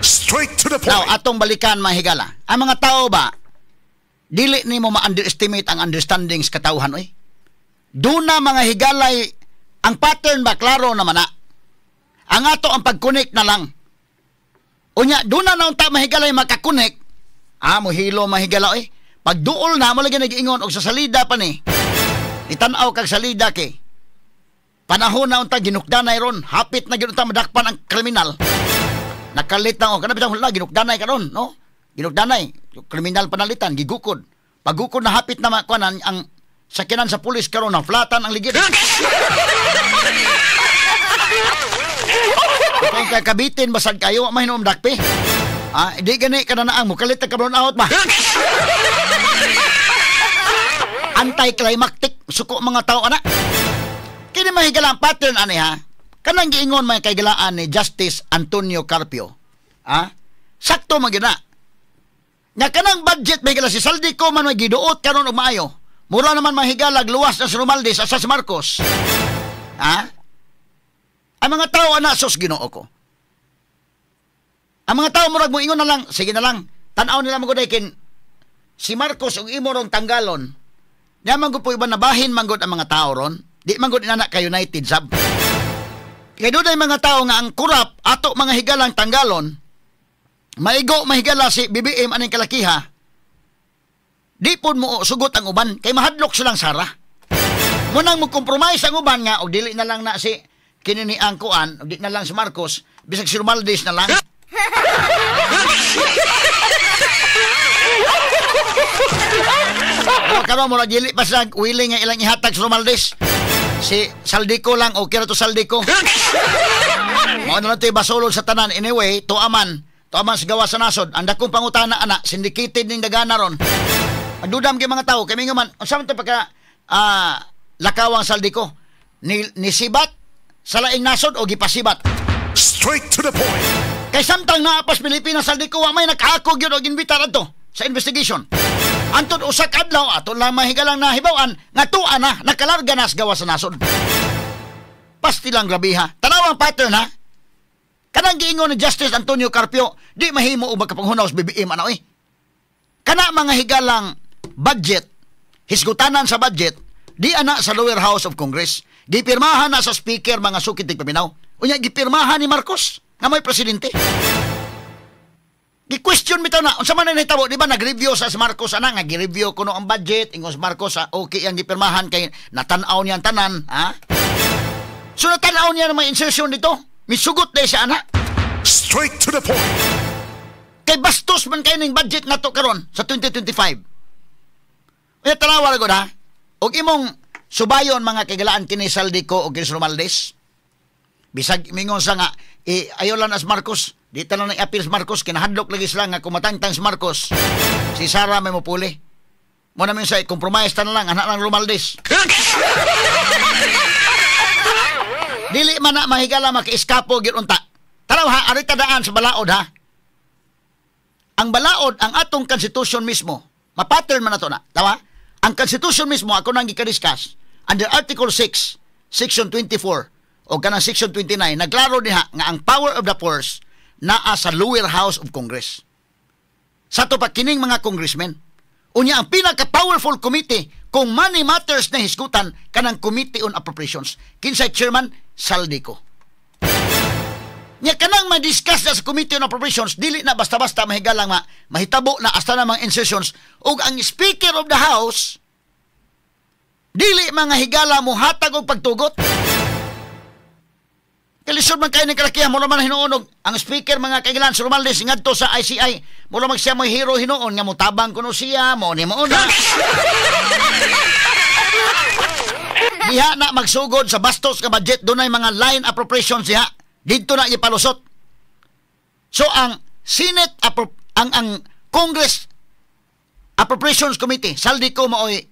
Straight to the Now, point. Atong balikan, mga higala. Ang mga tao ba, dili nimo ma-underestimate ang understanding sa katawhan, oy. Duna mga higalay, ang pattern ba, klaro naman na. Ang ato ang pag-connect na lang. Unya, duna na unta mahigalay makakonect. Ah, mohilo mahigala, oy. Pagduol na, mo lagi nag-ingon, og sa salida pa ni. Itanaw kag salida kay. Panahon na unta ginukdanay ron, hapit na gyud unta madakpan ang kriminal. Nakalit na o kana bitang hula ginukdanay karon, no? Ginukdanay, kriminal panalitan, gigukod. Pagukod na hapit na makuanan ang sakyanan sa pulis karon na flatan ang ligid. Kung kakabitin basag kayo, wa mahinom dakpi. Ah, di gani ka na naang mukalit na kabron out ba? Anti-climactic suko mga tao ana. Kini mahigala ang pattern ani ha. Kanang giingon mga kaigalaan ni Justice Antonio Carpio. Ha? Sakto man gyud na. Nga kanang budget mahigala si Zaldy Co man may giduot karon og maayo. Mura naman mahigalag luwas na si Romualdez asa si Marcos. Ha? Ang mga tao ana sus Ginoo ko. Ang mga tao murag mo ingon na lang, sige na lang. Tan-aw nila mo kin si Marcos ug imo rong tanggalon. Nya man gud po iba nabahin man gud ang mga tao ron. Di man gud inana ka United sab. Kay dunay mga tao nga ang kurap ato mga higalang tanggalon. Maigo mahigala si BBM aning kalakiha. Di pod mo sugot ang uban kay mahadlok silang Sara. Munang mo compromise ang uban nga og dili na lang na si kini ni ang kuan, og di na lang si Marcos, bisag si Romualdez na lang. Pero karon murag dili pa sa willing nga ilang ihatag si Romualdez. Si Zaldy Co lang, okay ra to Zaldy Co. Mao na lang to'y basolod sa tanan. Anyway, tuaman. Tuaman sa gawa sa nasod. Ang dakong pangutana, ana, syndicated ning dagana ron. Magdudam kay mga tao, kay mingon man, unsa man to pagka lakawang Zaldy Co? Ni sibat sa laing nasod o gipasibat? Straight to the point. Kay samtang naapas Pilipinas Zaldy Co, wa may nakaakog yun o ginbitar adto sa investigation. Antod usa ka adlaw ato lang mahigalang nahibaw-an nga tuwa na nakalarga na sa gawa sa nasod. Pastilang grabiha. Tanaw ang pattern ha. Kanang giingon ni Justice Antonio Carpio, di mahimo og magkapanghunaw sa BBM ano eh. Kana mga higalang budget, hisgutanan sa budget, di ana sa lower house of Congress. Gipirmahan na sa speaker mga sukit tigpaminaw. Unya gipirmahan ni Marcos nga may presidente. Gi-question bitaw na unsa man na nahitabo, di ba nag-review sa si Marcos ana nga gi-review kuno ang budget ingon si Marcos okay ang gipirmahan kay natan-aw niya ang tanan, ha? So natan-aw niya ng mga insertion dito, misugot na siya ana. Straight to the point. Kay bastos man kay ning budget nato karon sa 2025. Unya tanawa ra gud ha. Og imong subayon mga kaigalaan kini Zaldy Co og kini Romualdez. Bisag mingon sa nga ayo lang as Marcos, di tanan ng appeal si Marcos, kinahadlok lagi sila nga kumatangtang si Marcos. Si Sara may mupuli. Mo na minsan compromise ta na lang anak lang Romualdez. Dili man na mahigala maka-eskapo gyud unta. Tanaw ha, ari ta daan sa balaod ha. Ang balaod ang atong constitution mismo. Ma-pattern man nato na. Tawa? Ang constitution mismo ako nang gika-discuss under Article 6, Section 24 o kanang Section 29 nagklaro diha nga ang power of the purse naa sa lower house of Congress. Sa to pa kining mga congressmen. Unya ang pinaka-powerful committee kung money matters na hisgutan kanang Committee on Appropriations. Kinsay chairman? Zaldy Co. Nya kanang ma-discuss na sa Committee on Appropriations dili na basta-basta mahigalang mahitabo na hasta na mga insertions ug ang Speaker of the House dili mga higala mohatag og pagtugot. Kalisod man kayo ng kalakihan, mura man hinuon og ang speaker mga kailan si Romualdez ngadto sa ICI, mura mag siya mo hero hinuon nga motabang kuno siya, mo ni mo na. Diha na magsugod sa bastos nga budget, dunay mga line appropriations diha. Didto na ipalusot. So ang Senate ang Congress Appropriations Committee, Zaldy Co maoy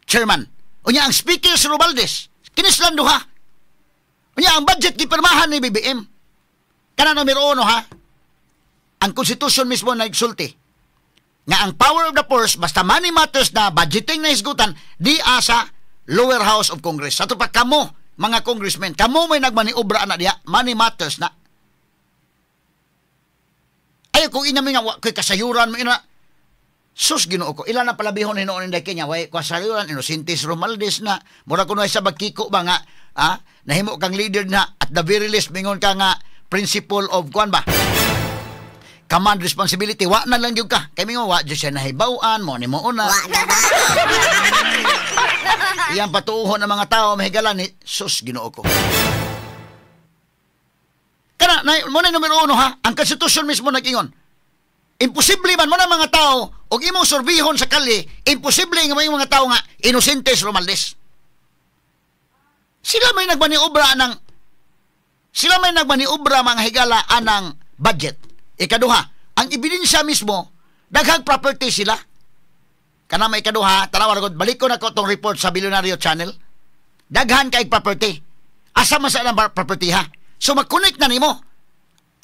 chairman. Unya ang speaker si Romualdez, kinislan duha. Unya ang budget gipirmahan ni BBM. Kana numero 1 ha. Ang constitution mismo nagsulti nga ang power of the purse basta money matters na budgeting na hisgutan di asa lower house of Congress. Sa pa kamo mga congressmen, kamo may nagmaniobra na diha, money matters na. kung ina nga wa koy kasayuran mo ina. Sus, Ginoo ko, ilan na palabihon hinuon ni kanya, way kasayuran, inosente si Romualdez na. Mura kuno sa bagkiko ba nga, ah, nahimo kang leader na at the very least mingon ka nga principle of kuan ba? Command responsibility, wa na lang gyud ka. Kay mingon wa jud siya nahibaw-an mo ni mo una. Wa na ba? Iyang patuohon ng mga tao mahigala ni sus, Ginoo ko. Kana na mo na numero uno ha, ang konstitusyon mismo nag-ingon. Imposible man mo na mga tao og imong surbihon sa kalye, imposible nga may mga tao nga inosente si Romualdez. Sila may nagmaniobra, mga higala, anang budget. Ikaduha, ang ebidensya mismo, daghang property sila. Kana may ikaduha, tanawa gud, balik ko na ko tong report sa Billionaire Channel. Daghan kay property. Asa man sa ilang property ha? So mag-connect na nimo.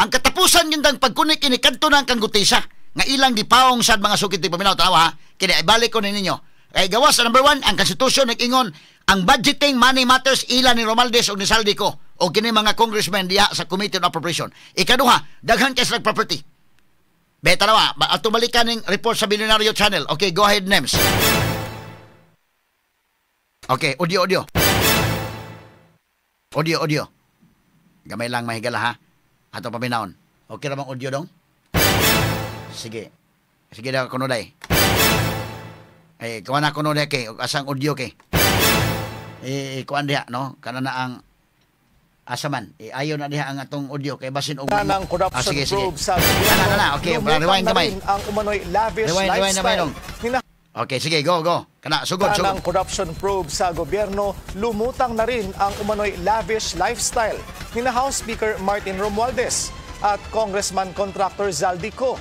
Ang katapusan yun dang pag-connect ini kadto na ang kang Guteza nga ilang gipaong sad, mga sukit paminaw, tanawa ha. Kini ibalik ko ni ninyo. Kay gawas sa number one, ang konstitusyon nag-ingon ang budgeting money matters ila ni Romualdez og ni Zaldy Co o kini mga congressmen diha sa Committee on Appropriation. Ikaduha, daghan kay sila property. Be, tanawa, ato balikan ning report sa Billionaire Channel. Okay, go ahead, Nems. Okay, audio, audio. Audio, audio. Gamay lang, mahigala ha. Ato paminawon. Okay ra bang audio dong? Sige. Sige daw kuno day. Eh, kuha na kuno day kay asang audio kay. Eh, kuan diha no, kana na ang asa man. Eh, ayo na diha ang atong audio kay basin og na ng corruption Ah, sige, sige. probe sa Na, na, na, okay, lumutang rewind na gamay. rin ang umano'y lavish Rewind, rewind na lifestyle. dong. Okay, sige, go, go. Kana, sugod, ng sugod. Corruption probe sa gobyerno, lumutang na rin ang umano'y lavish lifestyle ni na House Speaker Martin Romualdez at Congressman Contractor Zaldy Co.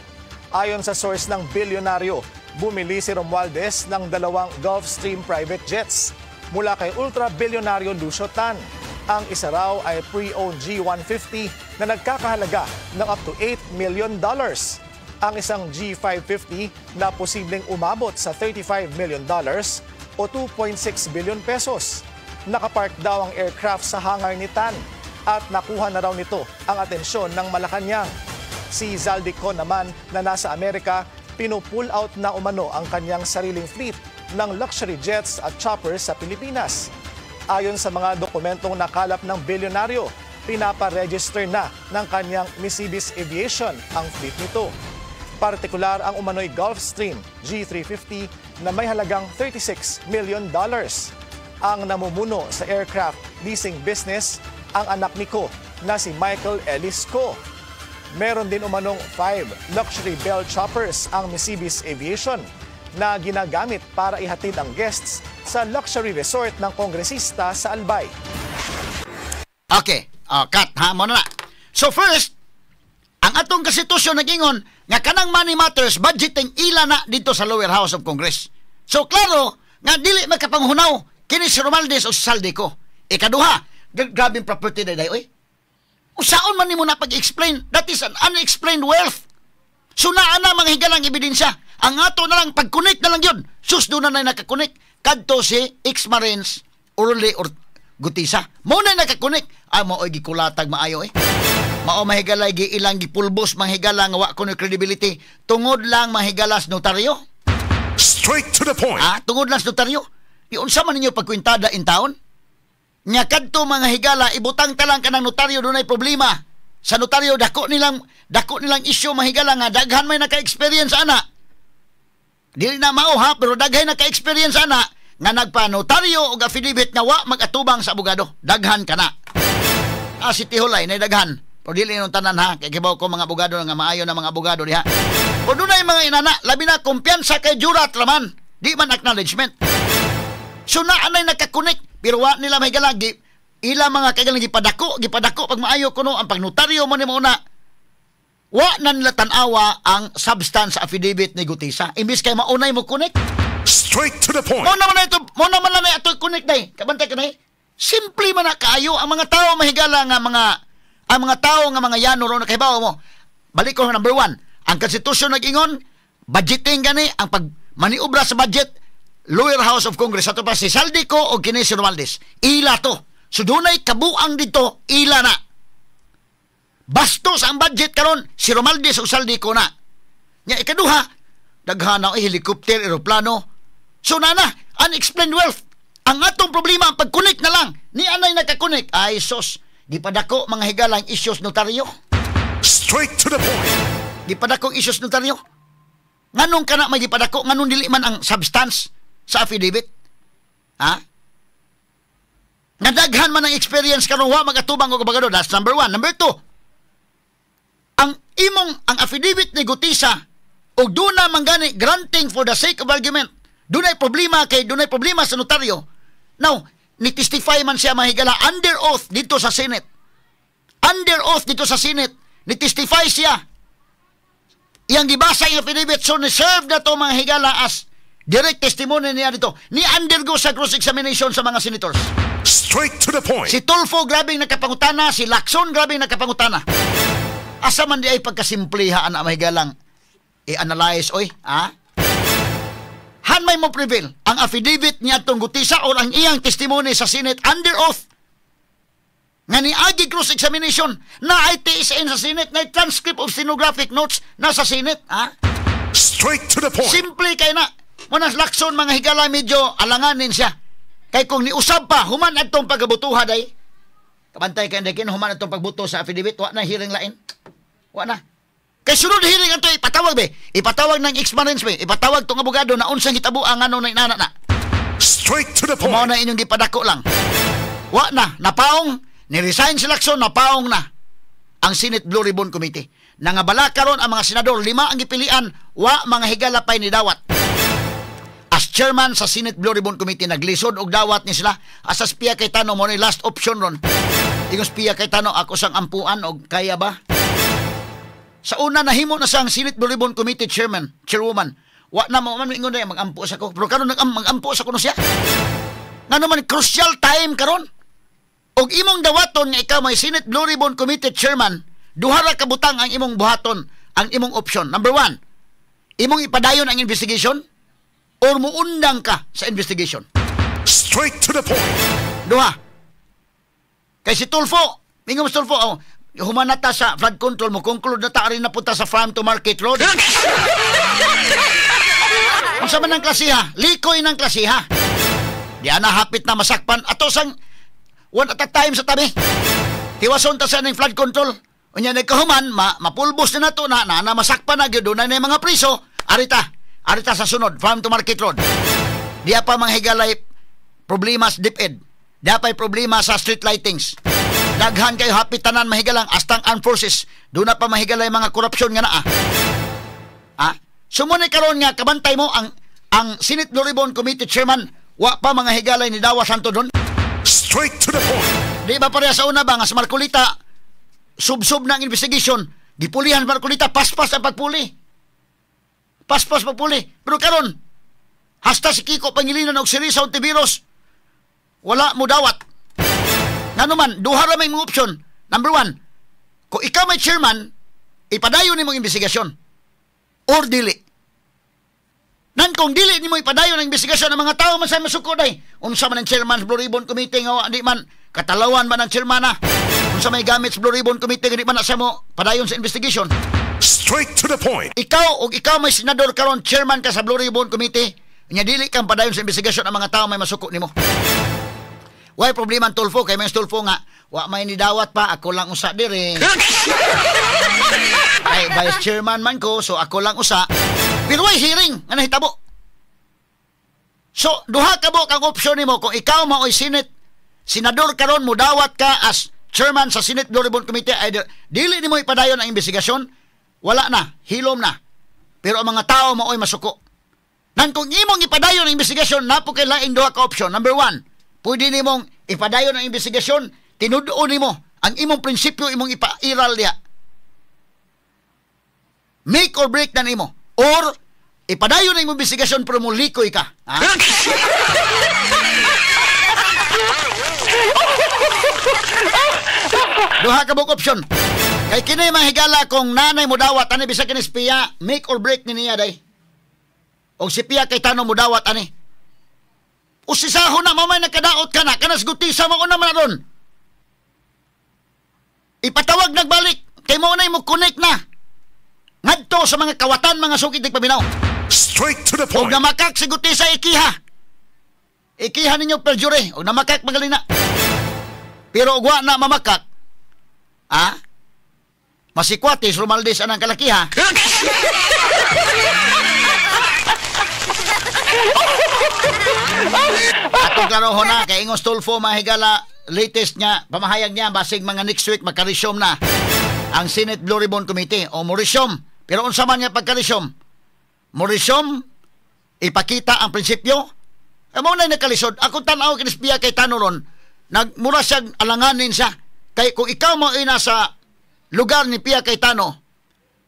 Ayon sa source ng bilyonaryo, bumili si Romualdez ng dalawang Gulfstream private jets mula kay ultra-bilyonaryo Lucio Tan. Ang isa raw ay pre-owned G150 na nagkakahalaga ng up to $8 million. Ang isang G550 na posibleng umabot sa $35 million o 2.6 billion pesos. Nakapark daw ang aircraft sa hangar ni Tan at nakuha na raw nito ang atensyon ng Malacanang. Si Zaldy Co naman na nasa Amerika, pinupull out na umano ang kanyang sariling fleet ng luxury jets at choppers sa Pilipinas. Ayon sa mga dokumentong nakalap ng bilyonaryo, pinaparegister na ng kanyang Misibis Aviation ang fleet nito. Partikular ang umano'y Gulfstream G350 na may halagang $36 million. Ang namumuno sa aircraft leasing business, ang anak ni Co na si Michael Ellis Co. Meron din umanong 5 luxury Bell choppers ang Misibis Aviation na ginagamit para ihatid ang guests sa luxury resort ng kongresista sa Albay. Okay, cut ha mo na na. So first, ang atong konstitusyon nag-ingon nga kanang money matters budgeting ila na dito sa lower house of Congress. So klaro nga dili makapanghunaw kini si Romualdez o si Zaldy Co. Ikaduha, grabing property day oy. Usaon man nimo na pag-explain? That is an unexplained wealth. So naa na, mga higalang, ebidensya. Ang ato na lang pag-connect na lang yun. Sus, doon na nakakonect. Kadto si ex-Marines Orly or Guteza. Mo na nakakonect. Ah, mao gikulatag maayo eh. Mao, mahigalay, gi ilang gipulbos, mga higala, nga wa kuno credibility tungod lang, mga higala, sa notaryo. Straight to the point. Ah, tungod lang sa notaryo. Iunsa man ninyo pagkwintada in town? Nya kadto, mga higala, ibutang ta lang kanang notaryo, dunay problema. Sa notaryo dako nilang isyu, mahigala, nga daghan may naka-experience ana. Dili na mao ha, pero daghan naka-experience ana nga nagpa-notaryo og affidavit nga wa mag-atubang sa abogado. Daghan kana. Ah, si Tihulay na daghan. Pero dili nung tanan ha, kay kibaw ko mga abogado nga maayo na mga abogado diha. O dunay mga inana, labi na kumpiyansa kay jurat raman, di man acknowledgement. So naa nay nakakonect pero wa nila may galagi ila mga kagalang gipadako, gipadako pag maayo kuno ang pagnotaryo mo ni mo na. Wa na nila tan-awa ang substance sa affidavit ni Guteza. Imbis kay maunay mo connect. Straight to the point. Mo naman na ito, mo naman na ito connect day. Kabantay ka na. Simple man na kaayo ang mga tao, mahigala, nga mga ang mga tao nga mga yano ro nakahibaw mo. Balik ko number one. Ang konstitusyon nag-ingon, budgeting gani, ang pag maniobra sa budget, lower house of Congress. Ato pa si Zaldy Co o kini si Romualdez. Ila to. So dunay kabuang dito, ila na. Bastos ang budget karon si Romualdez o Zaldy Co na. Nya ikaduha, daghan na helicopter, eroplano. So nana, unexplained wealth. Ang atong problema ang pag-connect na lang. Ni anay nakakonect. Ay sos, gipadako mga higala ang issues notaryo. Straight to the point. Gipadako ang issues notaryo. Nganong kana may gipadako, nganong dili man ang substance sa affidavit? Ha? Nga daghan man ang experience karon wa magatubang og abogado. That's number one. Number two, ang imong ang affidavit ni Gutisa og duna man gani, granting for the sake of argument, dunay problema, kay dunay problema sa notaryo. Now, ni-testify man siya, mahigala, under oath dito sa Senate. Under oath dito sa Senate, ni-testify siya. Iyang gibasa yung affidavit, so ni-serve na to, mga higala, as direct testimony niya dito. Ni undergo sa cross-examination sa mga senators. Straight to the point. Si Tulfo grabing nakapangutana, si Lacson grabing nakapangutana. Asa man di ay pagkasimpliha ana, mahigalang i-analyze oy, ha? Han may mo prevail ang affidavit niya atong Gutisa or ang iyang testimony sa Senate under oath nga niagi cross examination na ITSN sa Senate, na transcript of stenographic notes na sa Senate, ha? Straight to the point. Simple kay na. Muna Lacson, mga higala, medyo alanganin siya. Kay kung niusab pa human adtong pagabutuha day. Kabantay kay kin human adtong pagbuto sa affidavit, wa na hearing lain. Wa na. Kay sunod hearing ato ipatawag be. Ipatawag ng ex-marines be. Ipatawag tong abogado na unsang hitabo ang ano na inana na. Straight to the Mao point. Na inyong gipadako lang. Wa na, napaong, ni-resign si Lacson, napaong na ang Senate Blue Ribbon Committee. Nangabala karon ang mga senador, lima ang gipilian, wa mga higala pay ni dawat. As chairman sa Senate Blue Ribbon Committee, naglisod og dawat ni sila. Asa si Pia Cayetano mo ni last option ron. Ingon si Pia Cayetano, "Ako sang ampuan og kaya ba?" Sa una nahimo na siyang Senate Blue Ribbon Committee chairman, chairwoman. Wa na mo man ingon na mag-ampo sa ko. Pero karon mag-ampo sa kuno siya. Ngano man crucial time karon. Og imong dawaton nga ikaw may Senate Blue Ribbon Committee chairman, duha ra ka butang ang imong buhaton, ang imong option. Number one, imong ipadayon ang investigation or muundang ka sa investigation. Straight to the point. Duha. Kay si Tulfo, mingon si Tulfo, "Oh, human na ta sa flood control mo, conclude na ta rin na punta sa farm to market road." Unsa man ang klasiha? Likoy ng klasiha. Di ana hapit na masakpan. Ato sang one at a time sa tabi. Tiwason ta sa ning flood control. Unya nagkahuman, mapulbos na nato na, na, na masakpan na gyud na mga priso. Arita, arita sa sunod, farm to market road. Diya pa mga higalay problema sa DepEd. Diya pa problema sa street lightings. Daghan kayo hapit tanan mahigalang astang armed forces. Doon na pa mahigalay mga korupsyon nga naa. Ha? Sumuni karon nga kabantay mo ang Senate Blue Ribbon Committee Chairman wa pa mga higalay ni Dawa Santo doon. Straight to the point. Di ba pareha sa una ba nga sa Marcolita sub-sub na ang investigation, gipulihan Marcolita, paspas ang pagpuli. Paspas pagpuli. Pero karon hasta si Kiko Pangilinan og si Risa Hontiveros wala mo dawat. Ngano man, duha ra may mga option. Number one, kung ikaw may chairman, ipadayon nimo ang investigasyon or dili. Nan kung dili nimo ipadayon ang investigasyon, ang mga tao man sa masuko day. Unsa man ang chairman sa Blue Ribbon Committee nga di man katalawan man ang chairman na? Unsa may gamit sa Blue Ribbon Committee nga di man na siya mo padayon sa investigation? Straight to the point. Ikaw og ikaw may senador karon, chairman ka sa Blue Ribbon Committee, nya dili kang padayon sa investigasyon, ang mga tao may masuko nimo. Way problema ang Tulfo kay may Tulfo nga wa may nidawat pa, ako lang usa diri. Ay vice chairman man ko, so ako lang usa. Pero way hearing nga nahitabo. So duha ka buok ang option nimo kung ikaw maoy Senate senador karon, mudawat ka as chairman sa Senate Blue Ribbon Committee, either dili nimo ipadayon ang investigasyon, wala na, hilom na. Pero ang mga tao maoy masuko. Nan kung imong ipadayon ang investigasyon, napo kay laing duha ka option. Number one, pwede nimong ipadayon ang investigasyon, tinud-on nimo ang imong prinsipyo, imong ipairal diya. Make or break na nimo. Or ipadayon ang imong investigasyon pero mulikoy ka. Ha? Duha ka buok option. Kay kini mga higala kung nanay mo dawat ani bisag kini si Pia, make or break ni niya day. Og si Pia Cayetano mo dawat ani. Usisahon na mamay nagkadaot ka na kanas gutisa mo una man ron. Ipatawag nagbalik kay mo na mo connect na. Ngadto sa mga kawatan, mga sukit paminaw. Straight to the Og point. Namakak si Guteza, ikiha. Ikiha ninyo perjury. Og namakak magaling na. Pero og wa na mamakak, ah, masikwati si Romualdez anang kalakiha. Atong klaro na kay Ingos Tulfo, mahigala, latest nga pamahayag niya, basig mga next week makaresume na ang Senate Blue Ribbon Committee o mo-resume. Pero unsa man nga pagka-resume? Mo-resume, ipakita ang prinsipyo. E mo na nakalisod. Ako tan-aw kinis Pia Cayetano ron, nagmura siyang alanganin siya. Kay kung ikaw mo ay nasa lugar ni Pia Cayetano,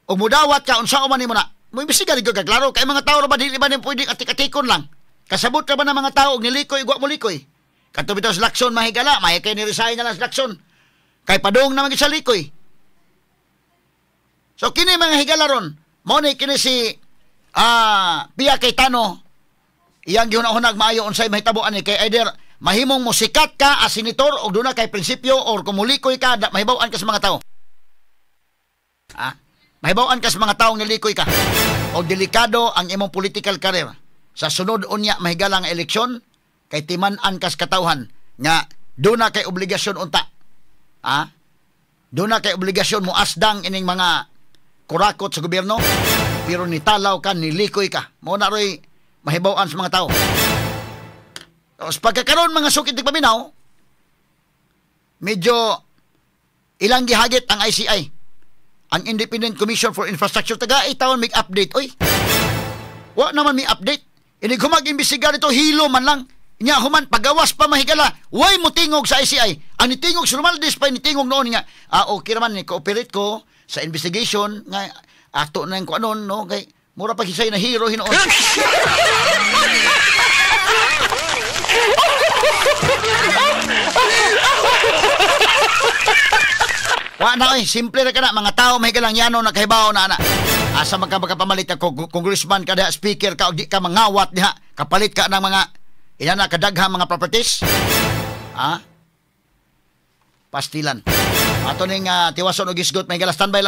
o mudawat ka, unsa man nimo na, mo imbestiga ka klaro kay mga tao ra ba dili ba ning pwedeng atik-atikon lang. Kasabot ra ba ng mga tao og nilikoy, wa mo likoy. Kadto bitaw sa Lacson, mahigala, may kay ni resign na lang sa Lacson. Kay padung naman sa likoy. So kini mga higala ron, mao ni kini si Pia Cayetano, iyang gihuna-hunag maayo unsay mahitabo ani kay either mahimong mosikat ka as senator og duna kay prinsipyo or kung mulikoy ka mahibaw-an ka sa mga tao. Ah, mahibaw-an ka sa mga taong nilikoy ka. O delikado ang imong political career. Sa sunod unya mahigala nga eleksyon kay timan-an kas katawhan nga duna kay obligasyon unta. Ah? Duna kay obligasyon mo asdang ining mga kurakot sa gobyerno pero nitalaw ka, nilikoy ka. Mao na roy mahibaw-an sa mga tao. Tapos pagkakaroon mga sukit di paminaw, medyo ilang gihagit ang ICI, ang Independent Commission for Infrastructure, taga taon may update. Oy, wa naman may update. Inig humag imbestiga nito, hilo man lang. Nya human pagawas pa mahigala, way mo tingog sa ICI. Ang nitingog si Romualdez pa nitingog noon nga, okay raman ni cooperate ko sa investigation nga ato na yung kuanon no kay mura pa kisay na hero hinuon. Wa na oy, simple ra ka na mga tao mahigalang yano nakahibaw na ana. Asa man ka makapamalit ka congressman ka diha, speaker ka og di ka mangawat diha, kapalit ka ng mga ina na kadaghan mga properties. Ha? Pastilan. Ato ning tiwason og isgot, mahigala, standby lang.